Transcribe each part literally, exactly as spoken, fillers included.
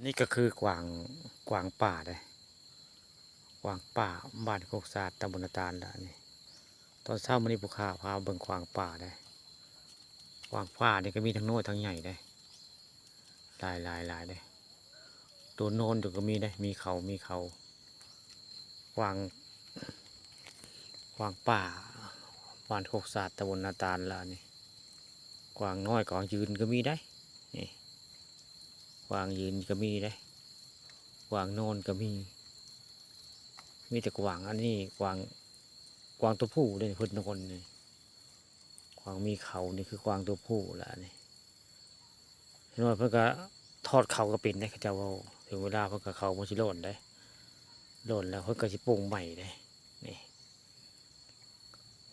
นี่ก็คือกวาง กวางป่าเด้ กวางป่า บ้านโคกสะอาด ตำบลนาตาลละนี่ ตอนเช้ามื้อนี้ผู้ข้าพาเบิ่งกวางป่าเด้ กวางป่านี่ก็มีทั้งน้อยทั้งใหญ่เด้ หลายหลายหลายเด้ ตัวนอนอยู่ก็มีเด้ มีเขา มีเขา กวาง กวางป่า บ้านโคกสะอาด ตำบลนาตาลละนี่ กวางน้อย กวางยืนก็มีได้ นี่ กวางยืนก็มีได้ กวางนอนก็มี มีแต่กวางอันนี้ กวาง กวางตัวผู้เด้ เพิ่นนอนนี่ กวางมีเขานี่คือกวางตัวผู้ละนี่ เห็นว่าเพิ่นก็ถอดเขาก็เป็นเด้ เขาเจ้าเว้า ถึงเวลาเพิ่นก็เขามันสิหล่นเด้ หล่นแล้วเพิ่นก็สิปรุงใหม่เด้ นี่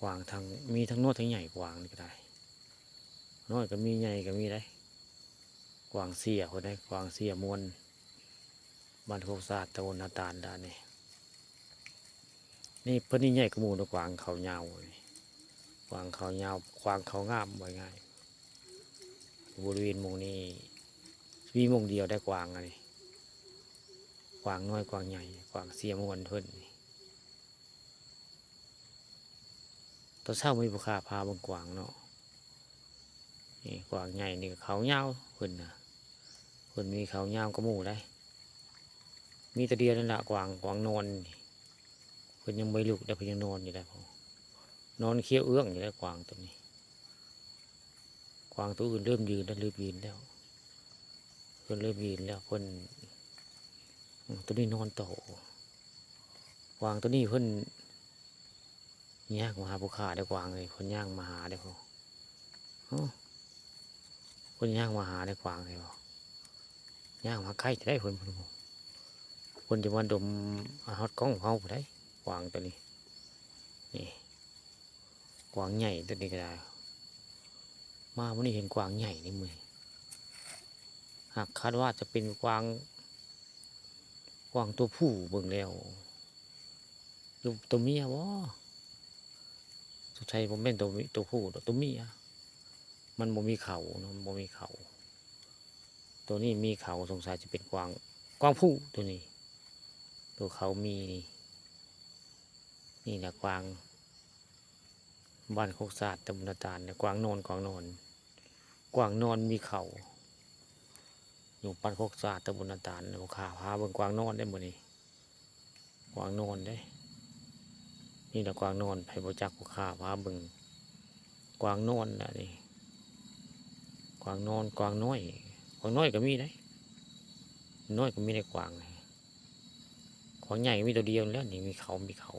กวางทั้ง มีทั้งน้อยทั้งใหญ่ กวางนี่ก็ได้ น้อยก็มี ใหญ่ก็มีได้ กวางเสียพุ้นเด้ กวางเสียมวน บ้านโคกสะอาด ตำบลนาตาลละนี่ นี่เพิ่นนี่ใหญ่กว่าหมู่เนาะ กวางเขายาวนี่ กวางเขายาว กวางเขางาม ว่าง่าย บริเวณหมู่นี้ มีหมู่เดียวได้กวางอันนี้ กวางน้อย กวางใหญ่ กวางเสียมวนเพิ่นนี่ ตอนเช้ามีผู้ข้าพาเบิ่งกวางเนาะ นี่กวางใหญ่นี่ก็เขายาวเพิ่นนะ เพิ่นมีเขายาวกว่าหมู่ได้ มีแต่เดียวนั่นละ กวาง กวางนอนนี่ เพิ่นยังบ่ลุกได้ เพิ่นยังนอนอยู่ได้ นอนเคี้ยวเอื้องอยู่ได้ กวางตัวนี้ กวางตัวอื่นเริ่มยืนแล้ว เริ่มยืนแล้ว เพิ่นเริ่มยืนแล้ว เพิ่น อืม ตัวนี้นอนต่อ กวางตัวนี้เพิ่น ย่างมาหาผู้ข้าได้ กวางเลย เพิ่นย่างมาหาได้ เพิ่น เอ้อ เพิ่นย่างมาหาได้ กวางเลยบ่ ย่างมาใกล้จะได้ เพิ่น เพิ่น เพิ่นจะมาดมฮอดกล้องเฮาผู้ใด กวางตัวนี้ นี่ กวางใหญ่ตัวนี้ก็ได้ มามื้อนี้เห็นกวางใหญ่นี่มื้อนี้ หากคาดว่าจะเป็นกวาง กวางตัวผู้เบิ่งแล้ว ตัว ตัวเมียบ่ สงสัยบ่แม่นตัว ตัวผู้ดอก ตัวเมีย มันบ่มีเขาเนาะ มันบ่มีเขา ตัวนี้มีเขา สงสัยจะเป็นกวาง กวางผู้ตัวนี้ ตัวเขามีนี่ นี่แหละกวาง บ้านโคกสะอาด ตำบลนาตาลเนี่ย กวางนอน กวางนอน กวางนอนมีเขา อยู่บ้านโคกสะอาด ตำบลนาตาลเนี่ย ผู้ข้าพาเบิ่งกวางนอนได้มื้อนี้ กวางนอนเด้ นี่แหละกวางนอน ไผบ่จักผู้ข้าพาเบิ่ง กวางนอนน่ะนี่ กวางนอน กวางน้อย กวางน้อยก็มีได้ น้อยก็มีได้กวาง กวางใหญ่มีตัวเดียวแล้วนี่ มีเขา มีเขา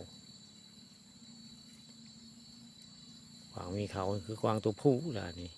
กวางมีเขาคือกวางตัวผู้ล่ะนี่